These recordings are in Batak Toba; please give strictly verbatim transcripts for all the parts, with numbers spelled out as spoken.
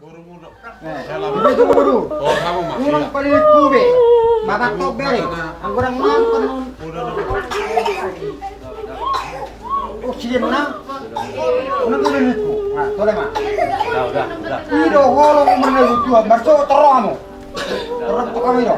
Boru muda. Eh, boru. Oh, sama, Mas. Unang palilingku be. Mata tok bere. Anggo dang mampu non. Oh, sian na. Unang palilingku. Nah, tole ma. Udah, udah, udah. Ido holo umur na tua, marso toro amo. Toro to kami do.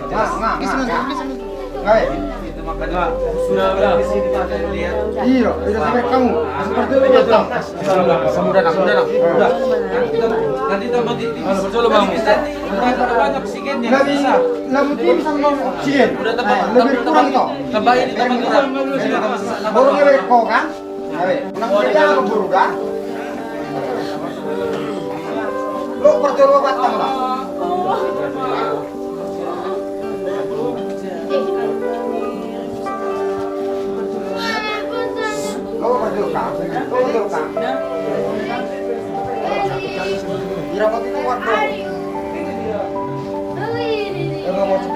Nah, nah, nah, nah. Ngai. Sudah, udah. Iya, udah sampai kamu. Seperti itu, Bang. Sudah, sudah, sudah, sudah. Nanti tambah tipis. Sudah, Bang. Lebih, lebih tipis sama oksigen. Udah tambah, lebih kurang itu. Tambah ini, tambah kurang. Baru ngewe kau kan? Ngewe. Unang beda sama guru kan? Lo percaya lo batang lah. Lo berdoa, lo berdoa. Ira mau itu waktu. Ira mau itu.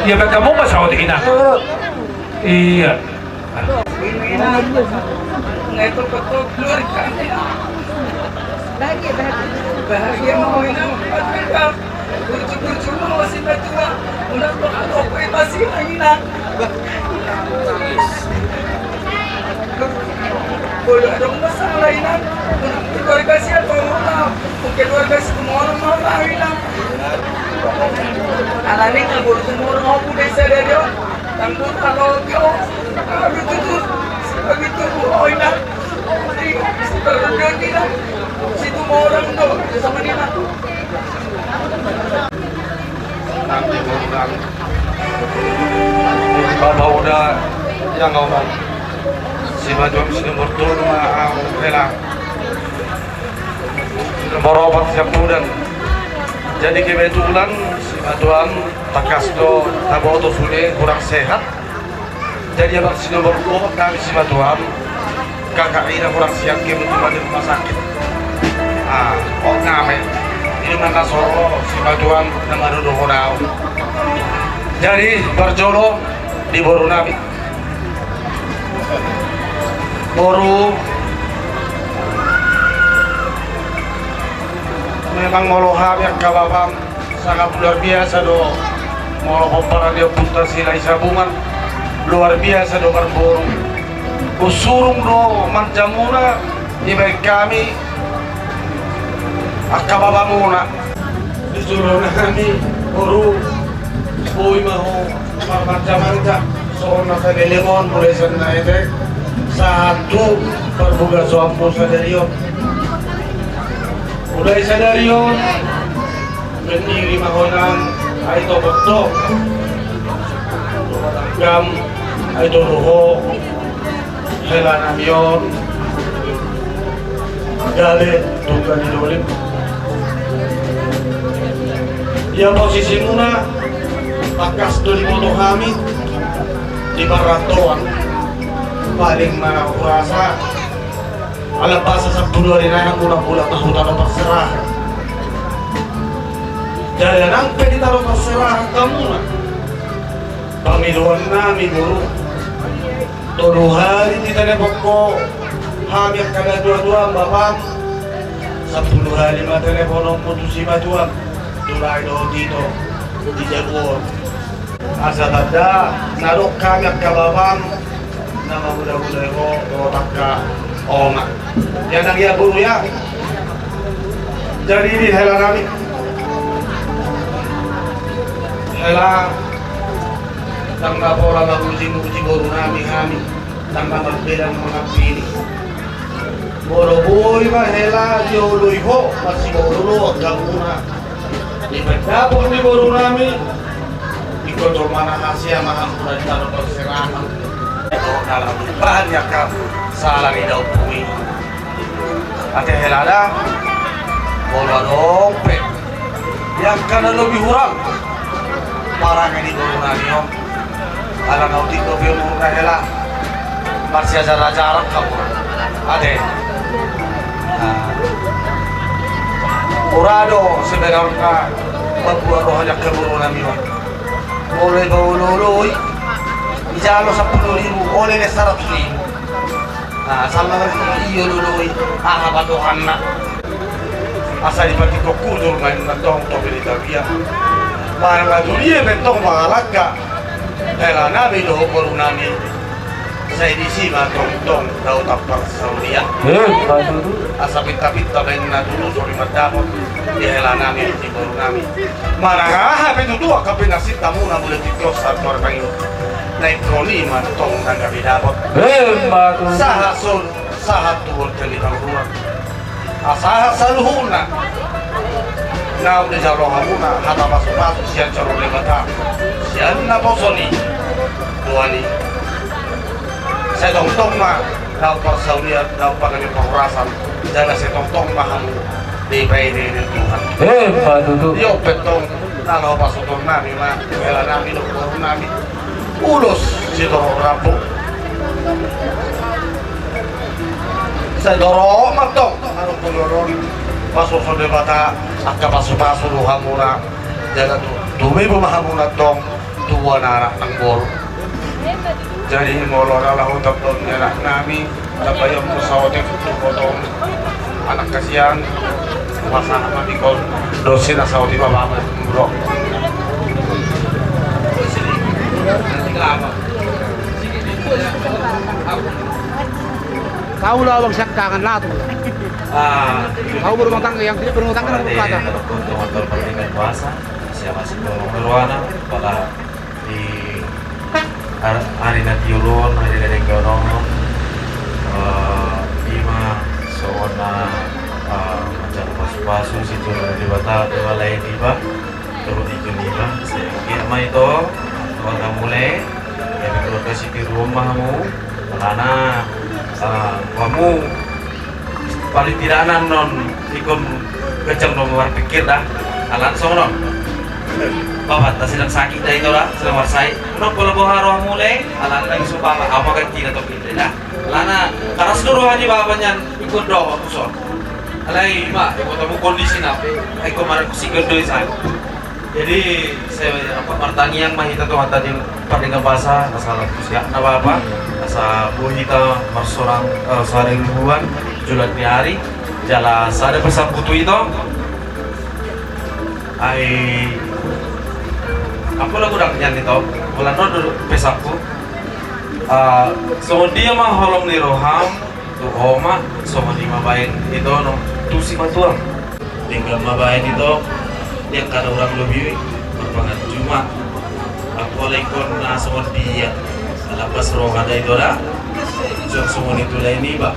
Iya, baik kamu, Mas Saud, Ina. Iya. Bahagia, bahagia. Bahagia mau Ina. Burju-burju mau si Matua. Unang berdoa, masih Ina. Bolo adong masalah, Inang. Keluarga si Atomora, keluarga si Tumorang mau tahu, Inang. Alani nggak bolo Tumorang mau pude sadari, oh. Tanggung kalau kau, aduh, tuh, tuh. Aduh, tuh, oh, Inang. Si Tumorang do, sama dia, Inang. Bapa uda, yang ngomong. Si Matua si nomor tolu ma au hela. Nomor opat si Ampudan. Jadi kebetulan si Matuam tangkas do taboto sude kurang sehat. Jadi abang si nomor dua hami si Matuam, kakak Ina kurang siap ke betul di rumah sakit. Ah, oh name. Ini mana soro si Matuam nama duduk kodau. Jadi parjolo di boru nami. Boru memang molo hami angka bapam. Sangat luar biasa do. Molo pomparan ni ompunta Silahisabungan, luar biasa do marboru. Husurung do manjamuna dibaen hami angka bapamuna. Disurung hami boru, boi ma ho marmanjamanja songon na tabeleng on mulai sian na ende sahat tu parbagasoanmu sadari on. Mulai sadari on, Pendiri ma ho inang, ai topot do. Gam, ai tolu ho. Hela nami on. Gabe, tunggal di dolim. Ia posisimuna, bakas do diboto hami, di parrantoan. Paling ma hurasa, ala basa sampulu ari nai hamuna mulak tu huta do parserahan. Jadi nang pe di tano parserahan hamuna. Pangidoan nami boru. Tolu hali ditelepon ho hami angka datuatua bapam. Sampulu hali ma telepononmu tu simatuam. Tulai dohot ito di jabu on. Asa tanda na dok hami angka bapam na mamudamuda ho dohot angka oma. Ia nang ia boru ia. Jadi di hela nami. Hela tanda pola mamuji-muji boru nami hami. Tanda marbeda mangampini. Molo boi ma hela dioloi ho masih boru do angka muna. Di pendapot ni boru nami. Ingkon jolma na hasea ma hamuna di tano parserahan. Dalam bahan ni angka salang ni daompung i. Ate hela da. Molo adong pe di angka na lobi hurang parange ni boru nami on. Ala na utik dope umurna hela. Marsiajar-ajaran hamu. Ate. Nah. Ora do sebenarna mambuat roha ni angka boru nami on. Molo dipaolo-oloi, dijalo sampulu ribu, ole na saratus ribu. Nah, sama ngerti diolo-oloi, aha patokanna. Asa dipatikok kujur ma inna tong topi di tapian. Manang na tudia pe tong mangalangka. Hela nami dohot boru nami. Sai disi ma tongtong dao taparsaulian. Eh, patudu. Asa pinta-pinta baen na tutu sori mandapot di hela nami di boru nami. Manang aha pe tutu angka pinarsinta muna mula tios satu artangin. Na ingkon i ma tong na gabe dapot. Eh, patudu. Sahat solu, sahat tu bortel ni panguruan. Asa saluhutna naung dijalo hamuna hata pasu-pasu sian Juru Debata, sian naposo ni Tuhan i. Sai tongtong ma daon parsaulian, daon panggabean parhorasan, jala sai tongtong ma hamu dipaelek ni Tuhan. Eh, patudu. Io pe tong na laho pasoton nami ma hela nami dohot boru nami. Ulos sitorop rambu. Sai torop ma tong. Anu poloron. Pasoso Debata angka pasu-pasu do hamuna. Jala tu, tumibu ma hamuna tong. Tubuan anak nang boru. Jadi molo na laho tondon ni anak nami. Tabayam saotik tu potong anak kasian. Pasahat ma dikon dosi na saotik bapakmu, bro. Tahu lah abang siangkangan lah tu. Ah. Tahu berumah tangga yang tidak berumah tangga. Ada berumah tangga. Ada pun teman-teman pertandingan puasa. Siapa sih tolong berwana? Pada di ar-, ari na tiur on, ari na denggan on, eh, ima songon na, eh, manjalo pasu-pasu sian Juru Debata, Debata lae iba, turut ijo niba, sai anggiat ma ito, Tuhan na mule, jadi keluarga sitiruon ma hamu, alana, eh, hamu, Paling tidak annon ingkon ganjang do marpikir da. Alana songon on. Bapakta sedang sakit da ito da, sedang marsahit. Annon pola boha rohamu le, alana lagi so bapa, au ma gantina tong inde da. Alana keras do roha ni bapa nian ingkon dohot tuson. Alai ima, ingkon tahu kondisi na pe, ingkon marangkusi do i sai. Jadi, sai, apa, martangiang ma hita tu Tuhanta di pardenggan basa, asa lam tu siak na bapa, asa boi hita marsorang, eh, sariruan, joloan ni ari, jala sada pesanku tu ito. Ai, apa lagu dang nian ito, bolan ro do pesanku. Ah, songon dia ma holong ni roham, tu ho ma, songon i ma baen ito, no, tu simatuam. Denggan ma baen ito, di angka na hurang lobi marpangan juma. Apala ingkon na songon dia, na las roha da ito da. Suang songon i tu lae niba.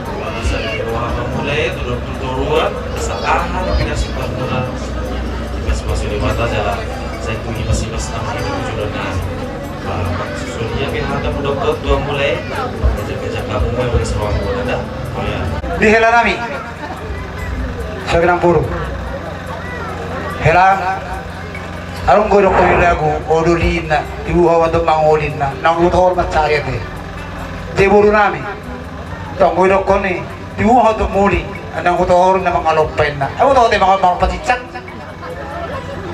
Bangsa di roha mamulai, tu dok tu toruan, asa aha na pinarsinta muna. Ipas-ipas Debata jala, sai tu ipas-ipas nama itu tujuan na. Bah, susun dia ke hata mudok tu amulai. Kejak-kejak kamu mulai berseroan muna da. Oh ya. Di hela nami. Sabi nampuru. Hela, adong do idokkon ni lagu, o doli ninna, tibu ho ma tong mangoli ninna, naung dua tohor mansai ate. Te boru nami, tong do idokkon ni, tibu ho ma tong muli, naung dua tohor ninna mangalompa ninna. Au tong te mangalompa cincang.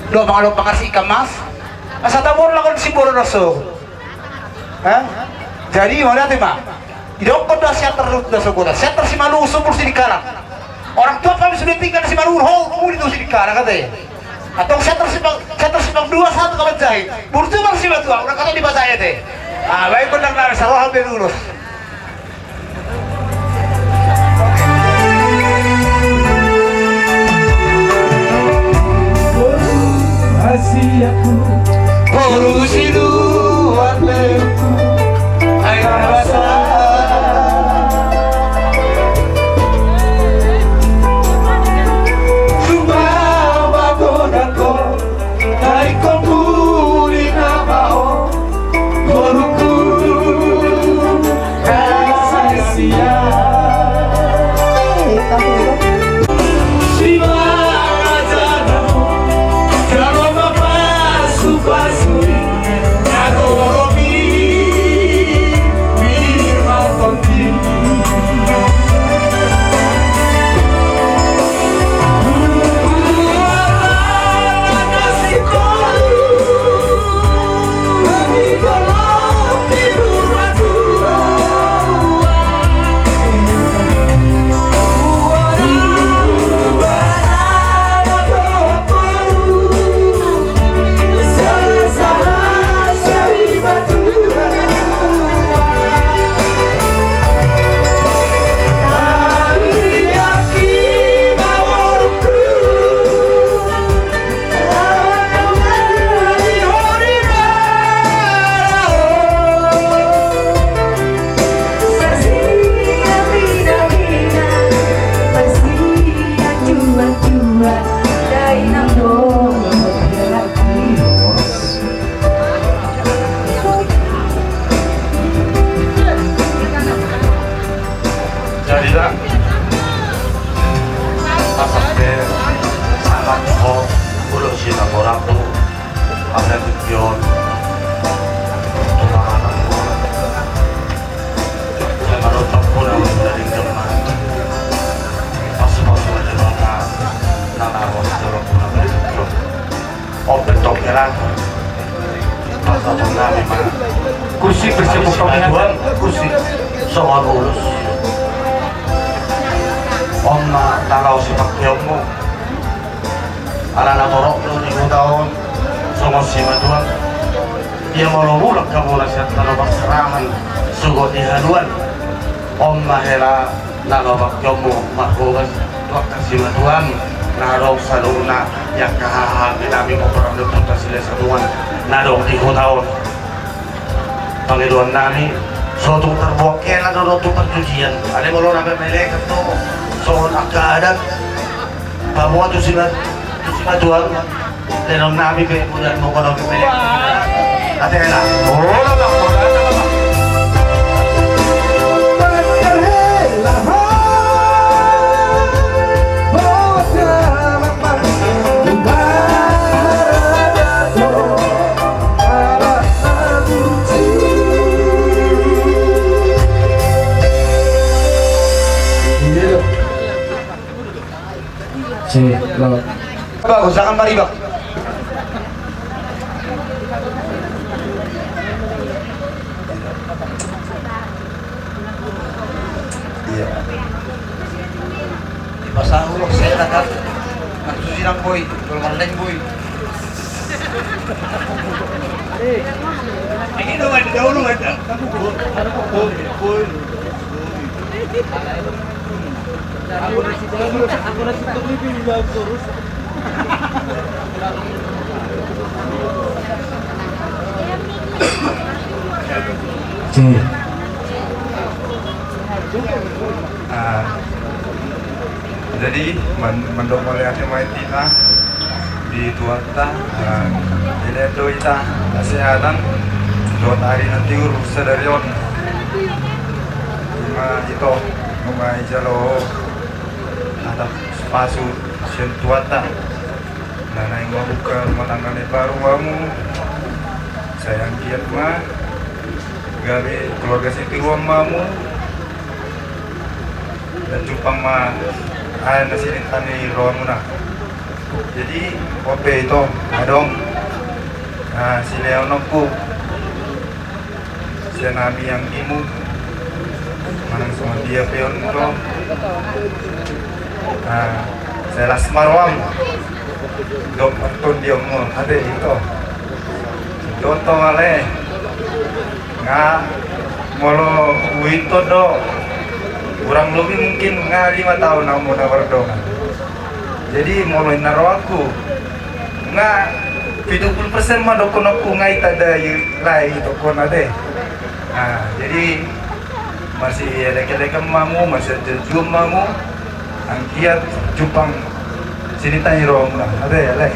Dua mangalompa ngasih ikan mas. Asa tabor lakon simboro na so. Hah? Jadi, mauliate ma. Idokkon do sian terus da sogora. Sian terus si malu sumur si dikalang. Orang tua kami sudah tinggal si malu ho, muli tu si dikalang kata. Atau sian terus si pang, sian terus si pang dua satu kawan jahit. Burju mar si matua, orang kata dibaca ya te. Ah, baik benar nami saroha berulos. Tingki on, tu panganan muna. Sai manopang muna, muna di jaman. Pasu-pasu aja maka nang awas jalan muna balik. Open tong hela. Pasahaton nami ma. Kursi, kursi, kursi, Tuhan, kursi. Songon ulos. On ma na laho sipangkeonmu. Ala na torop do di huta on songon simatuam. Ia molo mulak hamuna sian tano parserahan sogot di haduan, on ma hela na laho pangkeonmu marhobas tu angka simatuam na adong saluhutna, di angka haha anggi nami, pomparan ni Ompunta Silahisatuan na adong di huta on. Pangidoan nami, so tung tarboan hela do tu parjujian. Alai molo na melekat do songon angka adat, paboa tu sima, tu simatuam. Lehonon nami pe bulan mongkonon pe melekat. Ate hela. Hola bang, hola bang. Bagus, jangan maribak. Iya. Dipasang ulos saya kan. Nang susi nang boi, kalau mandeng boi. Ini dong ada jauh lu ada. Boi, boi. Oke. Ah, jadi man-, mandok mauliate ma hita di Tuhanta, ah, dilehon do hita hasehatan dohot ari na tiur sadari on. Ima ito, nunga dijalo hata pasu sian Tuhanta. Na naeng mambuka rumah tangga na baru hamu. Sai anggiat ma gabe keluarga sitiruon ma hamu. Dan jumpang ma aha na sininta ni rohamuna. Jadi, on pe ito, adong. Nah, silehononku sian hami anggimu, manang songon dia pe on do. Ah, sai las ma roham dohot partondionmu, ate ito. Dohot tong ale. Nga molo huingot do, kurang lobi mungkin nga lima taon hamu na mardongan. Jadi molo inna rohangku, nga pitu pulu persen ma dohononku nga itanda i lae i tongkona de. Nah, jadi marsielek-elekan ma hamu, marsianjuan-juan ma hamu, anggiat jumpang sininta ni rohamuna, ate, ale.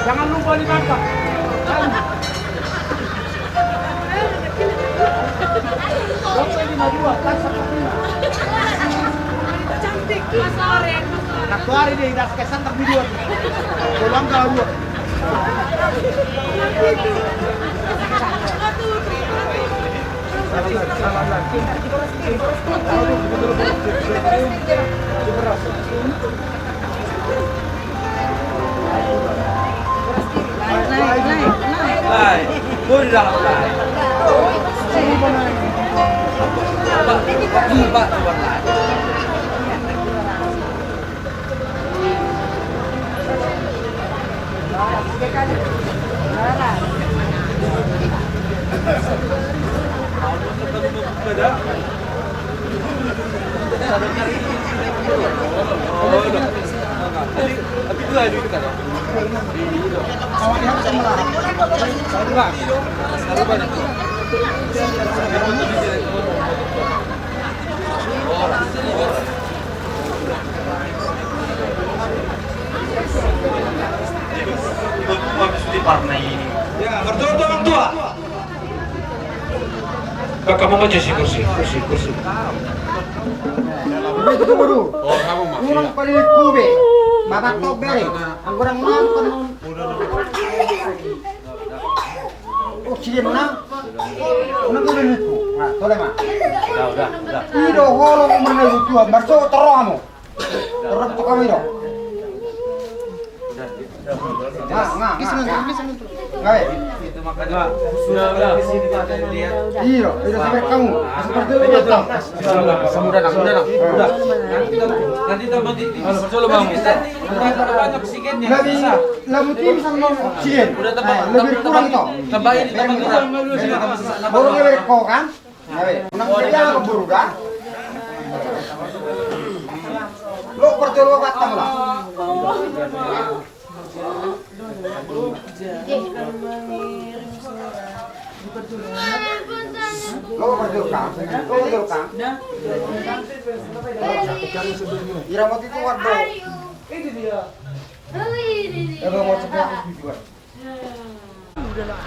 Jangan lupa dimakan. Cantik, Mas Loren. Satu hari dia das kesan tak video. Pulang ke dua. Hamu ma jo, kursi, kursi, kursi. Begitu tu, Boru. Unang paliliku be. Bapak kau bere. Anggo dang nonton. Oksigen na. Unang paliliku. Nah, tole ma. Udah, udah, udah. I do holong mana butuh. Marso toro hamu. Torop tu kami do. Nga, nga, nga. Nga be. Udah, udah. Iyo, iyo, sampai kamu. Seperti itu, betul. Udah, udah, udah, udah. Nanti tambah, nanti tambah tipis. Kalau perlu, Bang. Nanti tambah banyak oksigennya. Lebih, lebih tipis sama oksigen. Udah tambah, eh, lebih tambah, kurang itu. Tambahin, tambah kurang. Baru ngewe kau kan? Nang jadi apa, Boru, da? Lo perjolo batang lah. Lo perjolo kan? Lo perjolo kan? Ira mau itu, waduh. Itu dia. Ira mau sebelah itu, waduh. Udah lah.